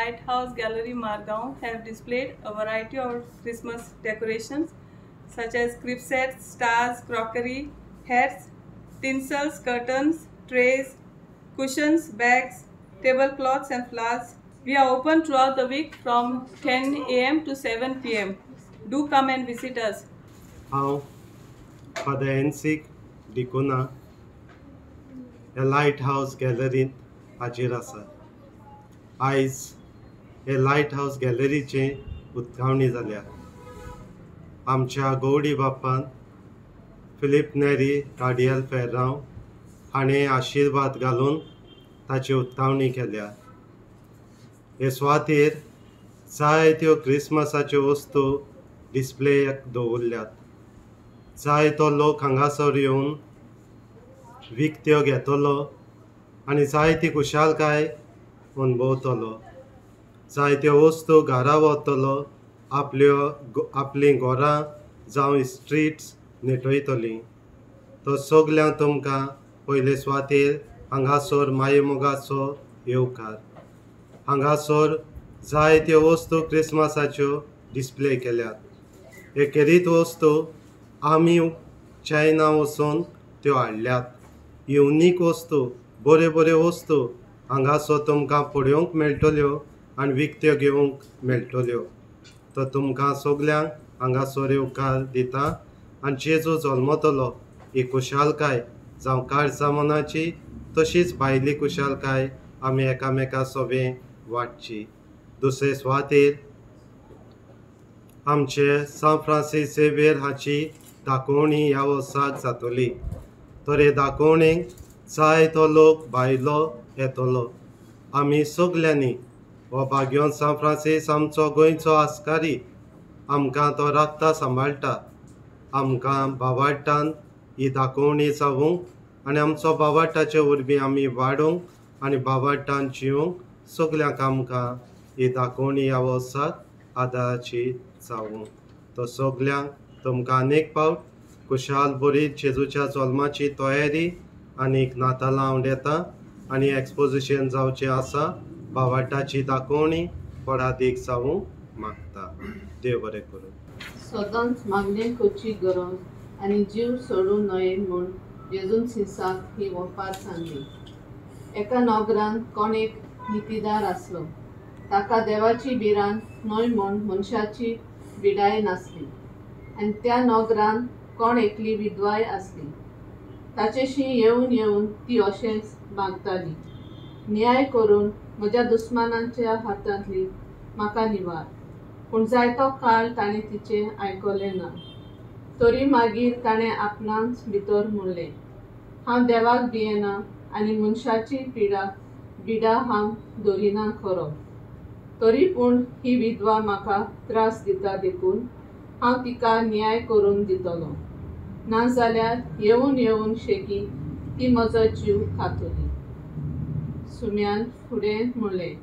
Lighthouse Gallery Margao have displayed a variety of Christmas decorations such as crib sets, stars, crockery, hats, tinsels, curtains, trays, cushions, bags, tablecloths and flowers. We are open throughout the week from 10 a.m. to 7 p.m. Do come and visit us. हांव father एन्सीक डिकुना ह्या light house गॅलरींत हाजीर आसा. आयज हे light house गॅलरीचे उक्तावणी जाल्या. आमच्या Gaudi बाप्पान Filipe Neri कार्डियल Ferrao हाणें आशिर्वाद घालून ताची उक्तावणी केल्या. हे सुवातेर जायत्यो क्रिसमसाच्यो वस्तू डिस्प्लेक दवरल्यात. जायतो लोक हांगासर येवन विकत्यो घेतलो आनी जायती खुशालकाय अणभवतलो. जायत्यो वस्तू घरा वतलो, आपलीं घरां जावं स्ट्रीट्स नेटयतलीं. तो सगल्यांक तुमकां पयले सुवातेर हांगासर मायेमोगाचो येवकार. हांगासर जायत्यो वस्तू क्रिसमसाच्यो डिस्प्ले केल्यात. हे खेरीत वस्तू आमी चायना वचून त्यो हाडल्यात. युनीक वस्तू, बऱ्यो बऱ्यो वस्तू हांगासर तुमकां पळोवंक मेळटल्यो आनी विकत्यो घेवंक मेळटल्यो. तर तुमकां सगल्यांक हांगासर येवकार दिता आनी जेजू जल्मतलो ही खुशालकाय जावं काळजा मनाची तशीच भायली खुशालकाय आमी एकामेका सोबें वांटची. दुसरे सुवातेर आमचे सांत फ्रांसीस झेवियर हाची दाखोवणी ह्या वर्साक जातली. तर हे दाखोवणेक जायतो लोक भायलो येतलो. आमी सगल्यांनी हो भाग्योन सांत फ्रांसीस आमचो गोंयचो आस्कारी, आमकां तो राखता सांबाळटा. आमकां बाबाटान ही दाखोवणी जावूंक आनी आमचो बाबाटाचे वरवीं आमी वाडूंक आनी बाबाटान जिवंक सगल्यांक आमकां ही दाखोवणी ह्या वर्साक आदाराची जावूं. तो सगल्यांक तुमकां अनेक फावट खुशाल बरी जेजूच्या जल्माची तयारी आनीक नातालां हांव आनी एक्सपोजिशन जावचें आसा. बाबाटाची दाखोवणी फळादीक जावूंक मागता. देव बरें करूं. सदांच मागणें करची गरज आनी जीव सोडूं न्हय म्हूण जेजून सिसाक ही ओपार सांगली. एका नगरांत कोण एक नितीदार आसलो. ताका देवाची भिरांत न्हय म्हूण मनशाची बिडाय नासली. आनी त्या नगरांत कोण एकली विधवाय आसली. ताचेशी येवन येवन ती अशेंच मागताली, न्याय करून म्हज्या दुस्मानांच्या हातांतली म्हाका निवार. पूण जायतो काळ ताणें तिचें आयकलें ना. तरी मागीर ताणें आपणाच भितर म्हणलें, हांव देवाक भियेना आनी मनशाची बिडा हांव दवरिना खरो, तरी पूण ही विधवा म्हाका त्रास दिता देखून हांव तिका न्याय करून दितलो, नाजाल्यार येवन येवन शेकी ती म्हजो जीव खातली. सुम्यान फुडें म्हणलें,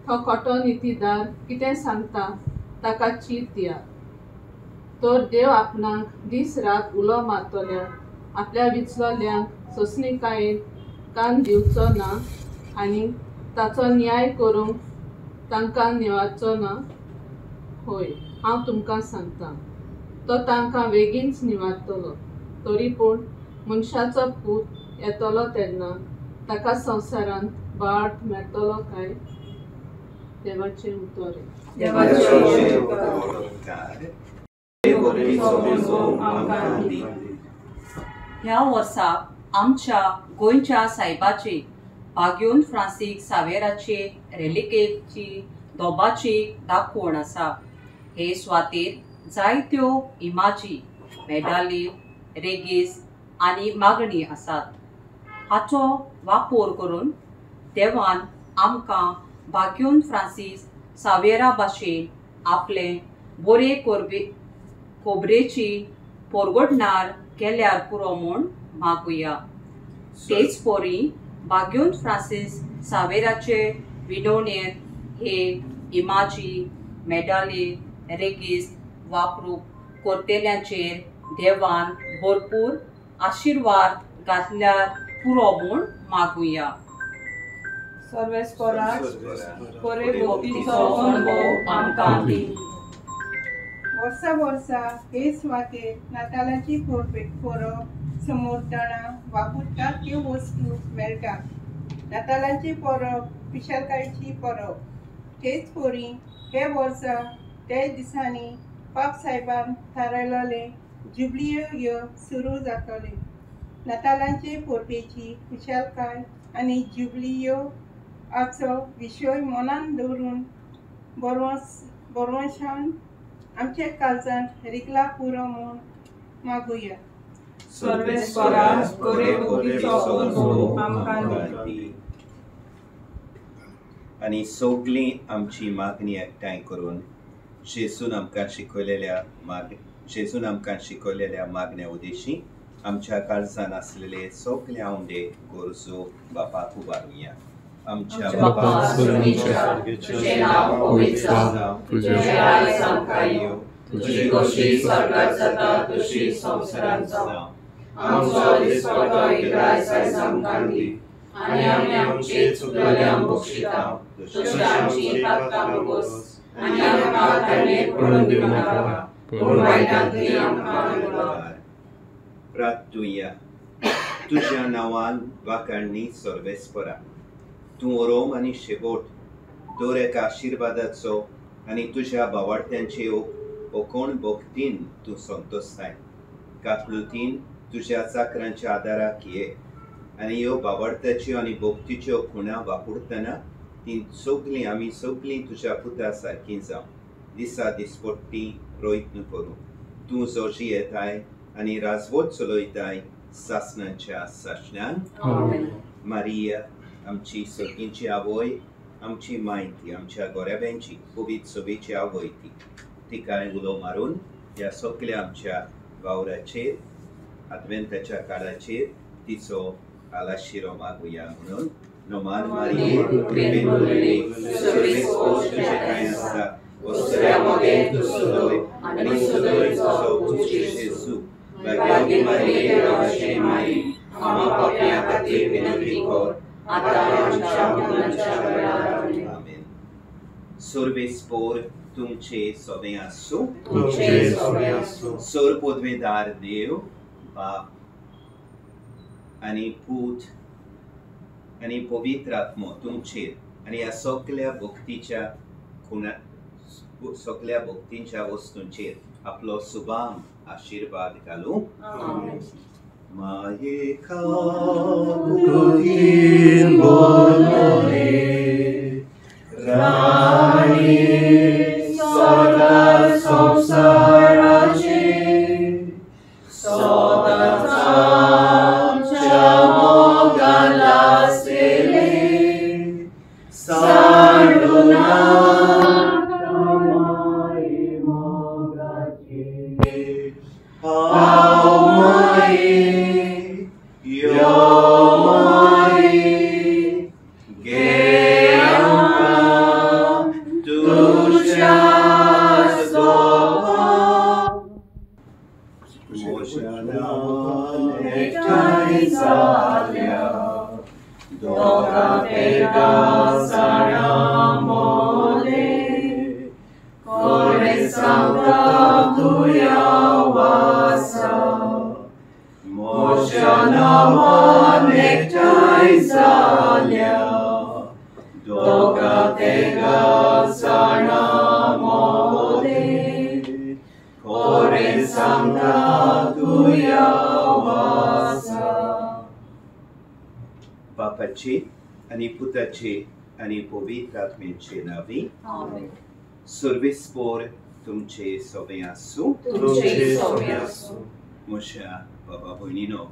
तो खोटो नितीदार कितें सांगता ताका चीत दिया. तर देव आपणाक दीस रात उलो मारतल्या आपल्या विचलोल्यांक सोंसणीकायेन कान दिवचो ना आनी ताचो न्याय करूंक तांकां निवारचो ना. होय, हांव तुमकां सांगता, तो तांकां बेगीनच निवारतलो. तरी पूण मनशाचो पूत येतलो तेन्ना ताका संवसारांत वाट मेळटलो काय? देवाचें उतर. ह्या वर्सा आमच्या गोंयच्या सायबाची भाग्योन फ्रांसीस सावेराचे रेलिकेची दोबाची दाखोवण आसा. हे सुवातेर जायत्यो इमाजी, मेडाली, रेगीस आनी मागणी आसात. हाचो वापर करून देवान आमकां भाग्योन फ्रांसीस सावेरा भाशेन आपले बरे कोबरेची पोरगोडणार केल्यार पुरो म्हूण मागुया. तेच परी भाग्योन फ्रांसीस सावेराचे विनवणेंत हे इमाजी, मेडाली, रेगीस वापरूंक करतल्यांचेर देवान भरपूर आशिर्वाद घातल्यार पुरो म्हूण मागुया. सर्वेस्परा बरे भक्तीचो अणभव आमकां दी. वर्सा वर्सा हे सुवातेर नातालाची परब समोरतना वापरतात त्यो वस्तू मेळटात. नातालांची परब फिशालकायेची परब. तेच परी हे वर्सा ते दिसांनी पाप साहेबान थारायलेले जुबलियो सुरू जातले. नातालांचे परबेची खुशालकाय आनी जुबलियो हाचो विशय मनान दवरून बरवशान आमच्या काळजांत रिगला पुरो म्हूण मागुया. सर्वेस्परा बरे भक्तीचो अणभव आमकां दी. आनी सगळीं आमची मागणी एकठांय करून जेजून आमकां शिकयलेल्या मागण्या उद्देशी आमच्या काळजान आसलेले सगळे आंवडे गरजो बापाक उबारुया. आमच्या बापा तुझें नांव पवित्र जावं, तुजें राज्य आमकां येवं, तुजी खोशी स्वर्गात जाता तशी संवसारांत जावं. आमचो दिसपटो इग्रास आयज आमकां दी आनी आमी आमचे चुकलेल्यांक बक्षिता तशी आमची पातकां भोगोस आनी आमकां ताणें पडून दिवं नाका, पूण वायटांतली आमकां उबार. प्रार्थुया. तुज्या नांवान वाखाणणी सर्वेस्परा, तूं ओरोम आनी शेवट दर एका आशिर्वादाचो आनी तुज्या बावाडत्यांचे ओकोण भक्तीन तूं संतोश जाय. काकळुतीन तुज्या चाकरांच्या आदाराक ये आनी ह्यो बावाडत्याच्यो आनी भक्तीच्यो खुणा वापरतना ती सगळीं आमी सगळीं तुज्या पुता सारकीं जावं दिसा दिसपट्टी प्रयत्न करूं. तूं जोशी येताय आनी राजवट चलयताय सासणाच्या सासणान. मारिया आमची सगळींची आवय, आमची माय ती, आमच्या गोऱ्याब्यांची पवित्र सभेची आवय ती, तिका उलो मारून ह्या सगळ्या आमच्या वावराचेर आदवेंताच्या काळाचेर तिचो आलाशिरो मागुया म्हणून. नोमान मारिये, कृपेन भरलेली, सर्वेस्पर तुजे ठांय आसा, वस्त्र्या मदें तूं सदय आनी सदय तुजो पूत जेजू. भाग्यवती मारिये, देवाची माई, आमकां पापयां खातीर विनंती कर, आतां आमच्या मरणाच्या वेळार. आमेन. सर्वेस्पर तुमचे सोबें आसूं. तुमचे सोबें आसूं. सर पदवेदार देव बाप आनी पूत आनी पवित्र आत्मो तुमचेर आनी ह्या सगल्या भक्तीच्या खुणा सगल्या भक्तींच्या वस्तूंचेर आपलो सुबाम आशिर्वाद घालूं. माये काकुळतीन बोलले राणी सदा संवसाराची, सदांच आमच्या मोगान लासलेली, सांडूं नाका माये मोगाची. हांव माये, यो माये, घे आमकां तुज्या सोबा. म्हज्या नांवान एकठांय जाल्या दोगां तेगां जाणां मोलें, कोणें सांगता तुया वासा. म्हज्या नांवान एकठांय जाल्या दोगां तेगां जाणां मोलें, कोणें सांगता तुया वासा. बापाचे आनी पुताचे आनी पवित्र आत्म्याचे नांवी. सर्वेस्पर तुमचे सोबें आसूं. तुमचे सोबें आसूं. म्हज्या बाबा भयणीनो,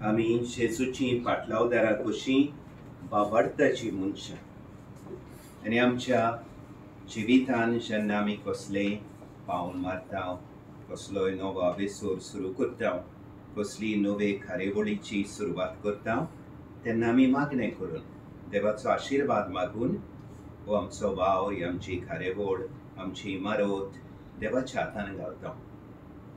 आमी जेजूची पाटलावदारां कशीं बाबार्थाची मनशां आनी आमच्या जिवितान जेन्ना आमी कसलेय पावल मारता, कसलोय नवो अवेसर सुरू करता, कसली नवे कार्यावळीची सुरवात करता, तेन्ना आमी मागणें करून देवाचो आशिर्वाद मागून हो आमचो वावर, ही आमची कार्यावळ, आमची इमारत देवाच्या हातान घालता.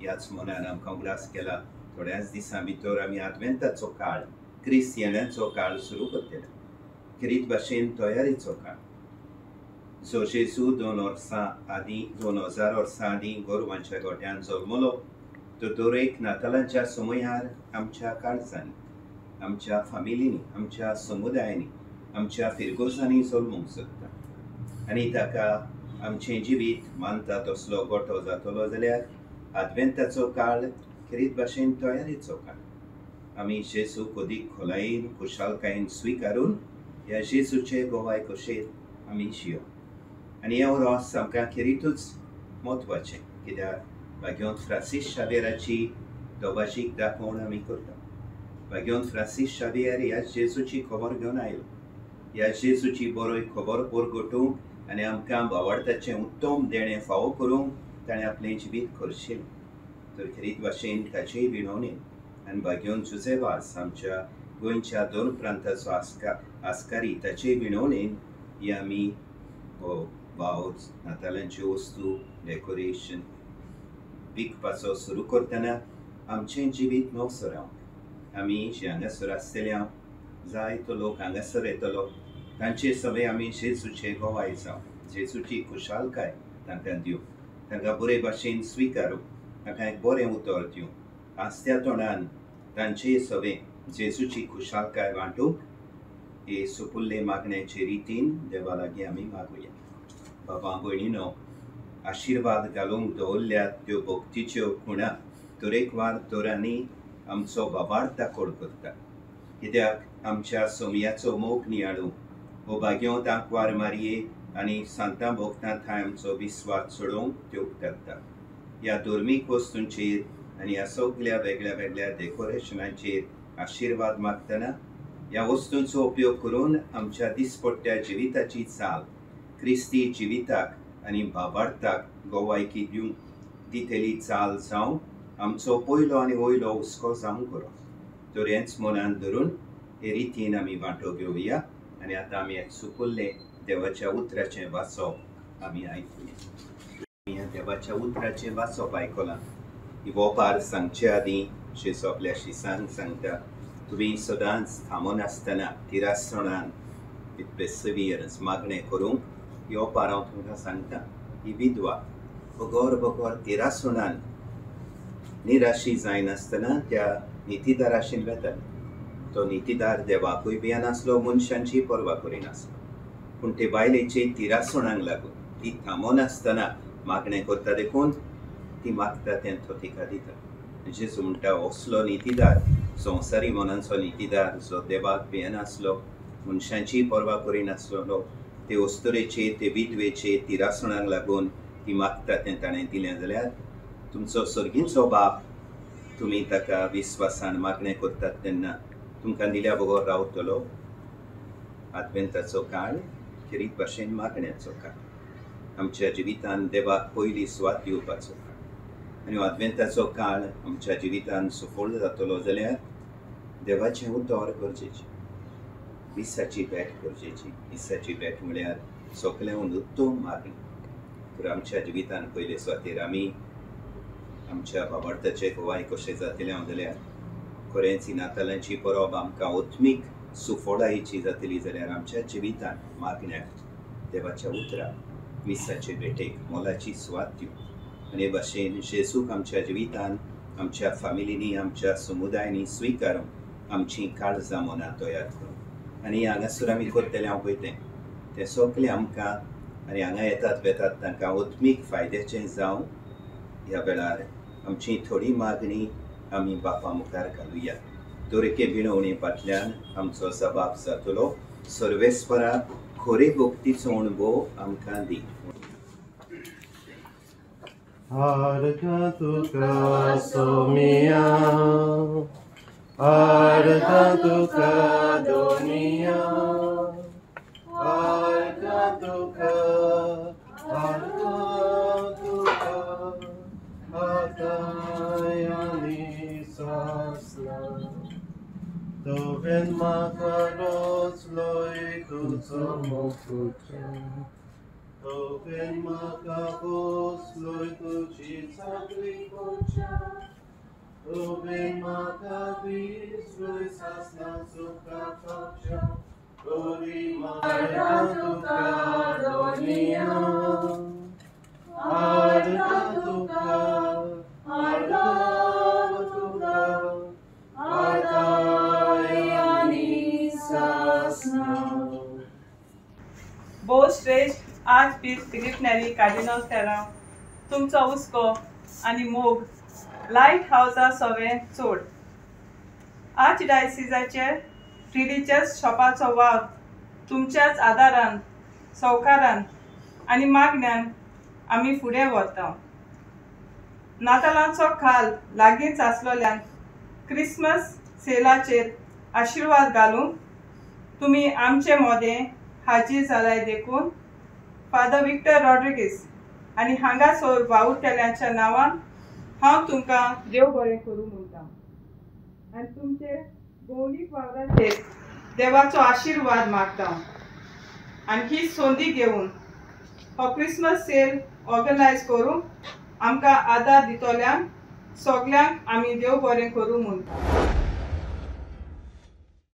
ह्याच मनान आमकां उगडास केला थोड्याच दिसां भितर आमी आदवेंताचो काळ, क्रिस्तियानांचो काळ सुरू करतले. खेरीत भाशेन तयारीचो काळ. जो जेजू 2000 वर्सां आदीं गोरवांच्या गोट्यान जल्मलो तो दरेक नातालांच्या समयार आमच्या काळजांनी, आमच्या फामिलींनी, आमच्या समुदायांनी, आमच्या फिरगोजांनी जल्मूंक सोदता आनी ताका आमचें जिवीत मानता तसलो गोटो जातलो जाल्यार आदवेंताचो काळ खेरीत भाशेन तयारीचो काळ. आमी जेजूक अदीक खोलायेन खुशालकायेन स्विकारून ह्या जेजूचे गोवाय कशेर आमी जियो. आनी हें वर्स आमकां खेरीतूच म्हत्वाचें, कित्याक भाग्यवंत फ्रांसीस शावेराची दोबाजीक दाखोवण आमी करता. भाग्यवंत फ्रांसीस शावेर ह्या जेजूची खबर घेवन आयलो, ह्या जेजूची बरोय खबर परगटूंक आनी आमकां भावार्थाचें उत्तम देणें फावो करूंक ताणें आपलें जिवीत खर्चिलें. तर खेरीत भाशेन ताचेय विणवणेन आनी भाग्यवंत जुझे वास आमच्या गोंयच्या दोन प्रांताचो आस्कारी ताचेय विणवणेन ही आमी हो वावर नातालांच्यो वस्तू डेकोरेशन विकपाचो सुरू करतना आमचें जिवीत नवसरावंक आमी जे हांगासर आसतले जायतो लोक हांगासर येतलो तांचे सगळे आमी जेजूचे गोवाय जावं, जेजूची खुशालकाय तांकां दिवं, तांकां बरे भाशेन स्विकारूं, तांकां एक बरें उतर दिवं, हांसत्या तोंडान तांचे सगळे जेजूची खुशालकाय वांटूंक हे सुपुल्ले मागण्याचे रितीन देवा लागीं आमी मागुया. बाबा भयणीनो, आशिर्वाद घालूंक दवरल्यात त्यो भक्तीच्यो खुणा तरेकवार तरांनी आमचो बाबार दाखोड करता, कित्याक आमच्या सोमयाचो मोग नियाळूंक हो भाग्यवंत आंकवार मारये आनी सांतां भोगतां थंय आमचो विस्वास चडोवंक त्यो उपकारता. ह्या धर्मीक वस्तूंचेर आनी ह्या सगल्या वेगळ्या वेगळ्या डेकोरेशनाचेर आशिर्वाद मागतना ह्या वस्तूंचो उपयोग करून आमच्या दिसपट्ट्या जिविताची चाल क्रिस्ती जिविताक आनी भावार्थाक गोवायकी दिवंक दितली चाल जावं आमचो पयलो आनी वयलो हुस्को जावंक करो. तर हेंच मनान धरून हे रितीन आमी वांटो घेवया आनी आतां आमी एक सुपुल्लें देवाच्या उतराचें वाचप आमी आयकुया. आमी ह्या देवाच्या उतराचें वाचप आयकलां. ही वोपार सांगचे आदीं जेजू आपल्या शिसांक सांगता, तुमी सदांच थांबून आसतना तिरासणान विथ पेर्सिवियरन्स मागणें करूंक ही ओपार हांव तुमकां सांगता. ही विधवा बगर बगर तिरासणान निराशी जायनासतना त्या नितीदाराशीन वेताली. तो नितीदार देवाकूय भियेनासलो, मनशांची पर्वा करिनासलो, पूण ते बायलेचे तिरासणांक लागून ती थांबनासतना मागणें करता देखून ती मागता तें तो तिका दिता. जेजू म्हणटा असलो नितीदार, संवसारी मनांचो नितीदार जो देवाक भियेनासलो, मनशांची पर्वा करिनासलो, ते अस्तुरेचे ते विधवेचे तिरासणांक लागून ती मागता तें ताणें दिलें जाल्यार तुमचो सर्गींचो बाप तुमी ताका विस्वासान मागणें करतात तेन्ना तुमकां दिल्या बगर रावतलो. आदवेंताचो काळ खेरीत भाशेन मागण्याचो काळ, आमच्या जिवितान देवाक पयली सुवात दिवपाचो काळ आनी आदवेंताचो काळ आमच्या जिवितान सफळ जातलो जाल्यार देवाचें उतर गरजेचें, मिसाची भेट गरजेची. मिसाची भेट म्हळ्यार सगळ्यांहून उत्तम मागणी. तर आमच्या जिवितान पयले सुवातेर आमी आमच्या बाबार्थाचे गोवाय कशें जातलें हांव जाल्यार खरेंच ही नातालांची परब आमकां आत्मीक सुफळायेची जातली जाल्यार आमच्या जिवितान मागण्याक देवाच्या उतराक मिसाचे भेटेक मोलाची सुवात दिवं आनी हे भाशेन जेजूक आमच्या जिवितान आमच्या फामिलींनी आमच्या समुदायांनी स्विकारून आमची काळजां मनां तयार करूं. आनी हांगासर आमी करतले हांव पळय तें तें सगळें आमकां आनी हांगा येतात वेतात तांकां आत्मीक फायद्याचें जावं. ह्या वेळार आमची थोडी मागणी आमी बापा मुखार घालुया. दरेके विणवणे फाटल्यान आमचो जबाब जातलो. सर्वेस्परा खरे भक्तीचो अणभव आमकां दी. आर्गां तुका सोमिया, आर्गां तुका दोनिया, आर्गां तुका, आर्गां तुका, आतां आनी सासना. तुवें म्हाका रोचलोय तुजो मोगुचो, तुवें म्हाका पोसलोय तुजी सगळी कोच्या, तुवें म्हाका दिसलोय सासना सुखा खावच्या, भोव श्रेश्ठ आर्चबिशप फिलीप नेरी कार्डिनल फेरांव, तुमचो हुस्को आनी मोग लायट हावजा सवें चड. आर्चडायसिजाचे रिलिजियस शॉपाचो वावर तुमच्याच आदारान, सवकारान आनी मागण्यान आमी फुडें व्हरता. नातालांचो खाल लागींच आसलोल्यान क्रिसमस सेलाचेर आशिर्वाद घालूंक तुमी आमचे मोदें हाजीर जालाय देखून फादर विक्टर रॉड्रिगीस आनी हांगासर वावुरतल्यांच्या नांवान हांव तुमकां देव बरें करूं म्हणटा आनी तुमचे भौलीक वावराचेर देवाचो आशिर्वाद मागता. आनी ही संदी घेवन हो क्रिसमस सेल ऑर्गनायज करूंक आमकां आदार दितल्यांक सगल्यांक आमी देव बरें करूं म्हणटा.